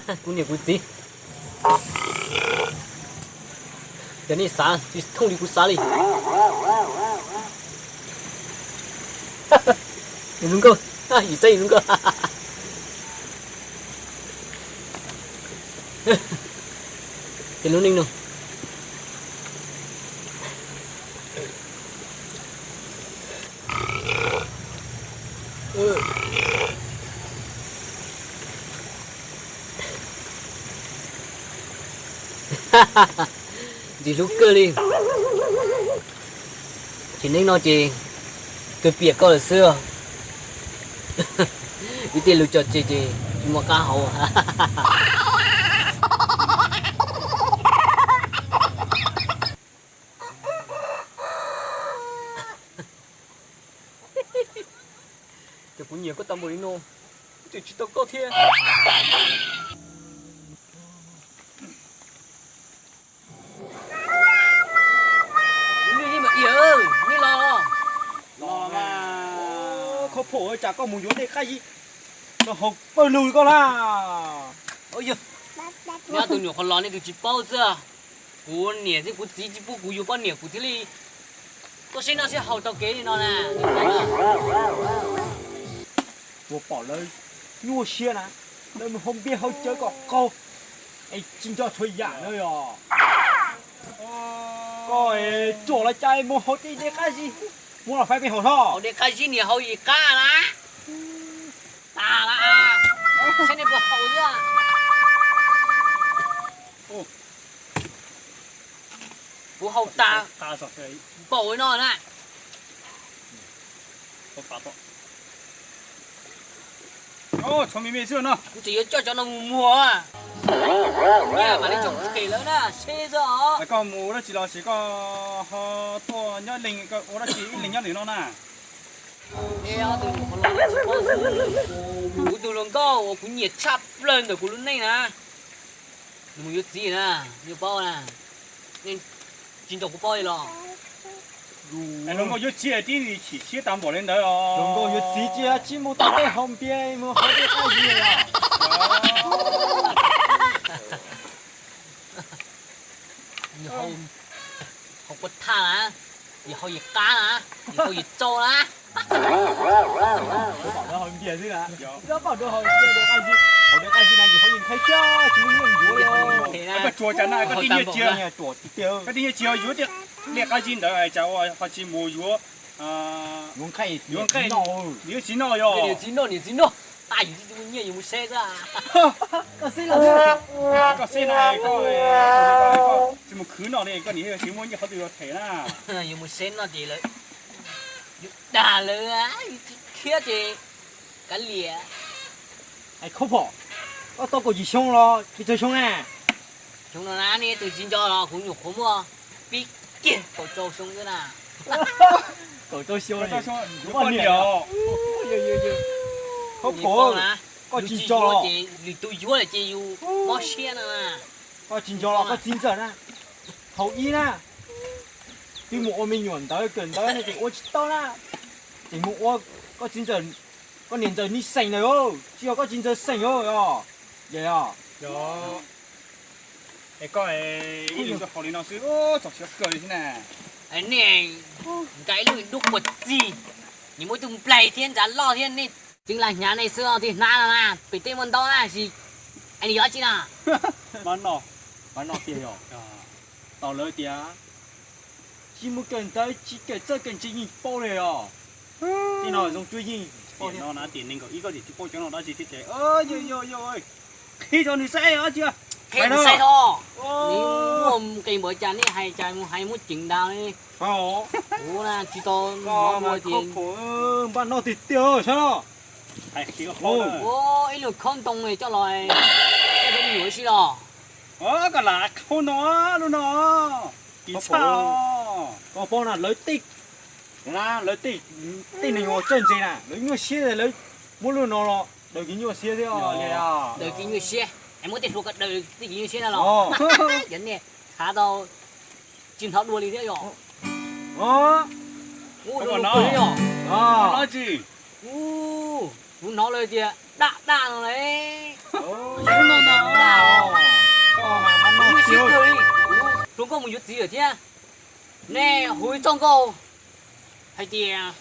Kuv niam kuv txiv, cov nej xav tsis thooj li kuv xav li. Yus zoo nkauj, yus saib yus zoo nkauj. Ces lub neej no, ntxim hlub kawg li. Ces neej no ces kawg piam koj lawm xwb. Ib tej lus cog tseg ces tsis muaj qab hau. Ces kuv nyiam koj tas npaum li no, kuv tseem tsis tau koj thiab. Nej los, los mas. Khov phom, cas koj mus yuav dej qab zib rau hauv pawg lug koj na. Nyob tus nyuam qhuav los nej tus tsis paub xwb. Kuv niam thiab kuv txiv tsis pub kuv yuav poj niam kuv thiaj li tuaj sib noj sib haus taug kev li no na. Puas pom lawv nyuaj siab na, lawv mus hauv npias hauv cawv kom qaug, es tsis nco tshuav yam na yog. Koj tsuam los cas mus haus tej dej qab zib, muab los faib peb haus hlo. Haus dej qab zib niam haus yim qab na. Tas las, saib nej puas haus xwb. Kuv haus tas npaum li no na. Kuv tseem yuav coj cov no mus muag, mam li tso phem lawm na, seb xwb os. Koj mus ua dab tsi los sis koj ho tuaj nyob ib leeg, ua dab tsi ib leeg nyob ntawm no na? Kuv tus hluas nkauj uas kuv nyiam tshaj plaws ntawm kuv lub neej na, nws mus yuav txiv na, nej paub na, nej tsis nco kuv paub li los? Hluas nkauj yuav txiv tib chim siab tag npaum li ntawd os. Hluas nkauj yuav txiv tsis tsis mus tom tej haus npias mus haus tej qab zib os. Haus kua thaj na, yim haus yim qab na, yim haus yim tsau na. Pom lawv haus npias xwb na. Pom lawv haus npias, haus dej qab zib na, yim haus yim qab thiab tsis muaj nyiaj yuav li. Koj tsuas cas na, koj tej nyiaj txiag, koj tej nyiaj txiag ho yuav tej dej qab zib ntawd cas ho tsis mus yuav, yuav nqaij, yuav txiv noj yog. Niam txiv noj, niam txiv noj, tas yus tsis muaj nyiaj yus mus seb xwb. Koj seb no, koj tsis mus khwv noj li, koj niam tsis muaj nyiaj qhov twg yuav them na. Yus mus seb noj ces lawv, yus dag lawv, yus tsis khiav ces kav liam. Khaub phom, koj tau kaum yim xyoo los pes tsawg xyoo na? Xyoo no na, nej tus tsis nco los kuv nyuam qhuav muaj pib kiag kaum rau xyoo xwb na. Kaum rau xyoo, yuav poj niam. Khaub phom, koj tsis nco los, lwm tus yuav lawm ces yus mob siab no na. Koj tsis nco los koj txiv ntxawm na, thaum ub na, twb mus ua me nyuam ntawd kawm ntawv ne ces ua tsis tau na, ces mus ua koj txiv ntxawm, koj niam ntxawm niag xeem ntawd, tsis yog koj txiv ntxawm xeem os. Es koj ib leeg tuaj haus li no xwb, txaus siab kawg li thiab na. Nej nqa ib lub dub quas txig, nws muaj ib tug nplaig thiab ntsav loj thiab, nej tseem lam hnyav nej xwb os, tej hnab no na, pem tej muaj ntau na, sis es nws yog dab tsi na? Mab noj, mab noj tiag yog. Tau lawv tias tsis mus kawm ntawv tsis kawm txawj kawm ntse yeej paub li os. Tej no zoo cuab yeej paub no na, tiam nees nkaum ib koj tsis paub cov no dab tsi thiab ces, yog yog yog, qhib rau nws saib dab tsi. Qhib nws saib tho. Nws muaj nqis npaum cas nej hais cas mus hais muab ceev ntaus li. Kuv na tsis tau, npaj noj tiag tiag saib no. Ua ib lub khaub ntoo coj los coj cov me nyuam ua si los. Koj lam khaub no, lub no, kis txhaj. Koj paub na, lawv tej, lawv tej, tej neeg uas txawj ntse na, lawv nyuaj siab lawv muab lub no los daws kev nyuaj siab thiab. Daws kev nyuaj siab, muab tej hluas ko daws tej kev nyuaj siab no los. Cov nej khav tau tsis hnov dua li thiab yog. Ua dua li yog. Kuv hnov lawv tias daj daj no le. Hluas nkauj mus yuav txiv lawm thiab, nej hu ib txoj nkauj hais tias,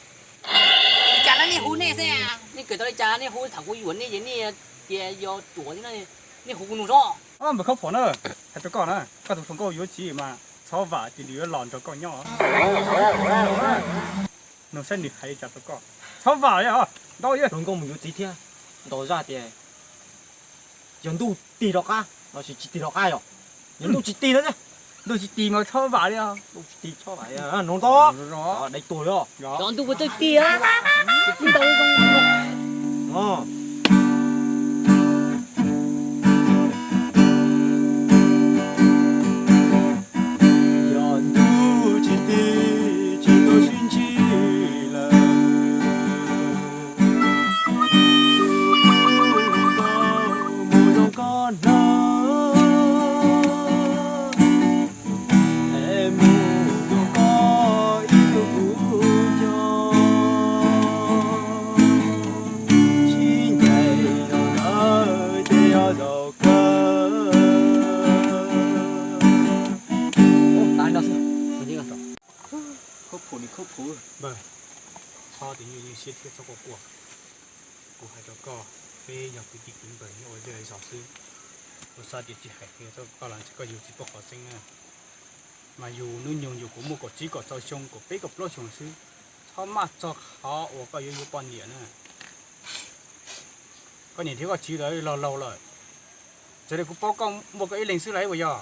li cas na nej hu nej xwb, nej kawm tau li cas nej hu tham kuv yuav nej ces nej tias yog ruam thiab, nej hu kuv nug sob. Npawg Khaub Phuam na, hais rau koj na, koj tus hluas nkauj yuav txiv mas txhob vam ces nws yuav los nrog koj nyob. Nug saib nws hais li cas rau koj, txhob vam li os, ntau li. Hluas nkauj mus yuav txiv thiab, ntaus zaj tias yog ntuj tig rov qab los sis tsis tig rov qab yom? Yog ntuj tsis tig na, ntuj tsis tig mas txhob vam li os, ntuj tsis tig txhob vam, nug ntau, dai tuag li os. Yog ntuj puas tseem tig, tig ntau zoo. Yog ntuj tsis tig tsis tau sib ntsib lawm, tus hlub koj mus zoo koj hnov, es mus zoo koj ib tug kuv coj, sib ncaim los ntawd ces yog zaum kawg. Khaub Phuam, nws Khaub Phuam, npawg, txhob tias nyuaj nyuaj siab thiab txhob quaj quaj. Kuv hais rau koj, peb yog kwv tij kwv npawg nyob ua zej zos xwb, kuv xav tias tsis hais qhia rau koj los ntshe koj yuav tsis paub qhov tseeb na. Mas yus hnub nyoog yus kuv muaj kaum tsib kaum rau xyoo, kaum peb kaum plaub xyoo xwb, txhob maj txog qhov uas koj yuav yuav poj niam na. Koj niam thiab koj txiv lawv laug laug lawm, txawm li kuv paub koj muaj koj ib leeg xwb lawm puas yog?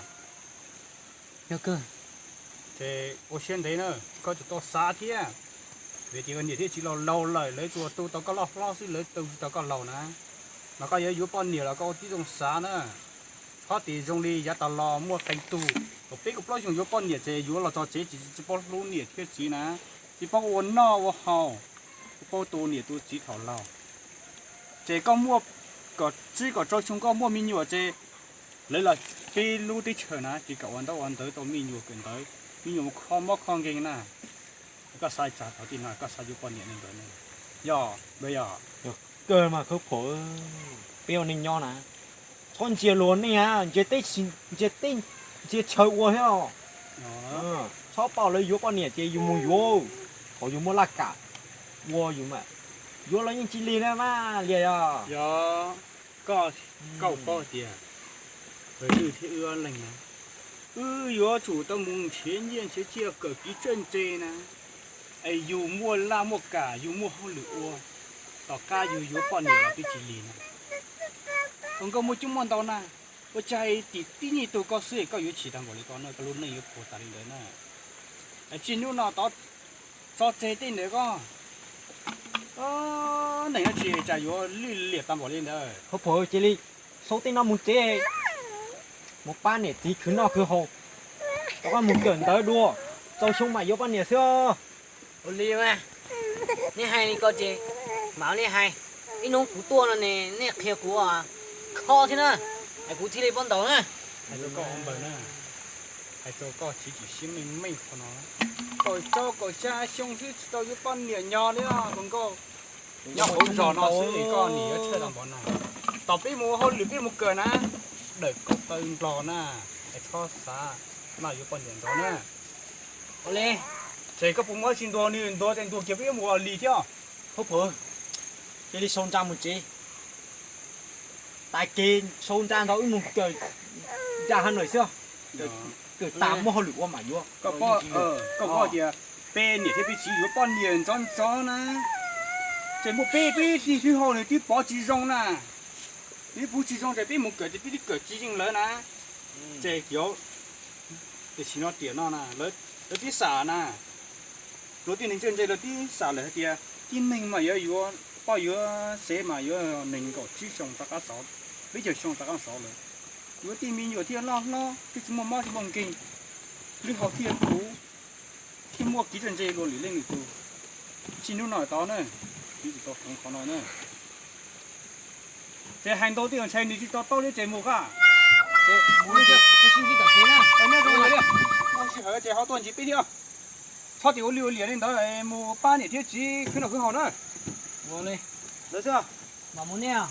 Ces ua siab ntev na, koj tsum tau xav thiab. Vim tias koj niam thiab txiv laug laug lawm, lawv tsuas tu tau koj loj hlob xwb, lawv tu tsis tau koj laus na. Mas koj yuav yuav poj niam los koj ua tib zoo xav na. Txhob tias zoo li yav tas los muaj qee tug kaum peb kaum plaub xyoo yuav poj niam ces yuav los txog tsev tsis tsis paub hlub niam thiab txiv na, tsis paub ua noj ua haus, tsis paub tu niam tu txiv thaum laus. Ces koj muaj kaum tsib kaum rau xyoo koj muaj me nyuam ces lawv los peb lub teb chaws na tsis kam ua ntaub ua ntawv tau me nyuam kawm ntawv, me nyuam mus kho mob kho nkeeg na. Koj xav li cas thaum tij no koj xav yuav poj niam li ntawd ne? Yog, yog. Kawg mas Khaub Phuam, peb ua neej nyob na, txhob ntsia luag neej, ntsia teb, ntsia teb, ntsia chaw ua thiab os. Txhob pom lawv yuav poj niam ces yus mus yuav, thaum yus muaj laj kam ua yus mas yuav los yeej tsis lig na mas Lias yog. Yog, koj, koj paub tias, ntawm wb thiab wb ob leeg na, wb yuav tsum tau mus nrhiav nyiaj nrhiav txiaj kawm kev txawj ntse na, es yus muaj laj muaj kam yus muaj hauj lwm ua, tom qab yus yuav poj niam los twb tsis lig na. Hluas nkauj muaj coob muaj ntau na, ua cas tim tib nyuag tug koj xwb es koj yuav chim tag npaum li ko na, koj lub neej yuav puas tas li ntawd na. Txij hnub no tod tso tseg tej ntawd koj, neeg yuav tsis tsam yuav lwj liam tag npaum li ntawd. Hauv paus cia li sau tej no mus tsev, mus pab niam txiv khwv noj khwv haus, rov qab mus kawm ntawv dua, txaus xyoo mam yuav poj niam xwb. Ua li mas, nej hais li ko ces mam li hais. Ib hnub kuv tuaj no ne nej qhia kuv kho thiab na, es kuv thiaj li paub ntaus na. Hais rau koj ua npaws na, hais rau koj txiv tsis siab meej meej qhov no. Kaum rau kaum xya xyoo xwb tsis tau yuav poj niam nyog li hluas nkauj. Nyob hauv zos no xwb koj nim yuav tshaj tag npaum no. Tos peb mus ua hauj lwm peb mus kawm na, dawm kaum taw nplog na, es txhob xav maj yuav poj niam ntxov na. Ua li, ces koj puas muaj dab tsi ntuas nws ntuas ces ntuas kiag peb mus ua li thiab. Hauv paus, cia li sau ntsa mus tsev. Tais kev sau ntsa ntawd wb mus kawm ntsa ha nawm xwb. Kawm tas muaj hauj lwm ua mam yuav. Koj paub tias peb niam thiab peb txiv yuav poj niam ntxov ntxov na, ces muaj peb peb tij hlwb hau nws twb pov tsis zoo na. Nws pov tsis zoo ces peb mus kawm ces peb twb kawm tsis yeej lawv na. Ces tias, tiam sis no tiam no na, lawv twb xam na, luag tej neeg txawj ntse lawv twb xam lawm hais tias tib neeg mas yuav yuav poj yuav sev mas yuav nees nkaum tsib xyoo rov qab xauv, peb caug xyoo rov qab xauv lawm. Yuav tej me nyuam thiaj loj hlob thiaj tsis muaj mob tsis muaj nkeeg, hlwb hau thiaj puv, thiaj muaj kev txawj ntse luag lwm leej lwm tus. Txij hnub no tod na, nws tsis tau hloov qhov no na. Ces hais ntau tej ntshai nws tsis to taub li ces mus qab. Nyob zoo li, muaj sij hawm ces ho tuaj ntsib peb thiab. Txhob tias ua li ua liam li ntawd mus pab niam thiab txiv khwv noj khwv haus na. Ua li ntawd xwb. Mam mus nej.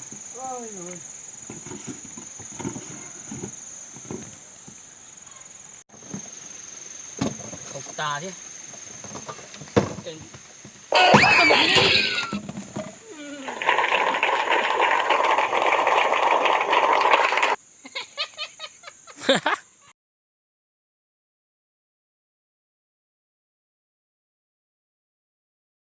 tas thiab.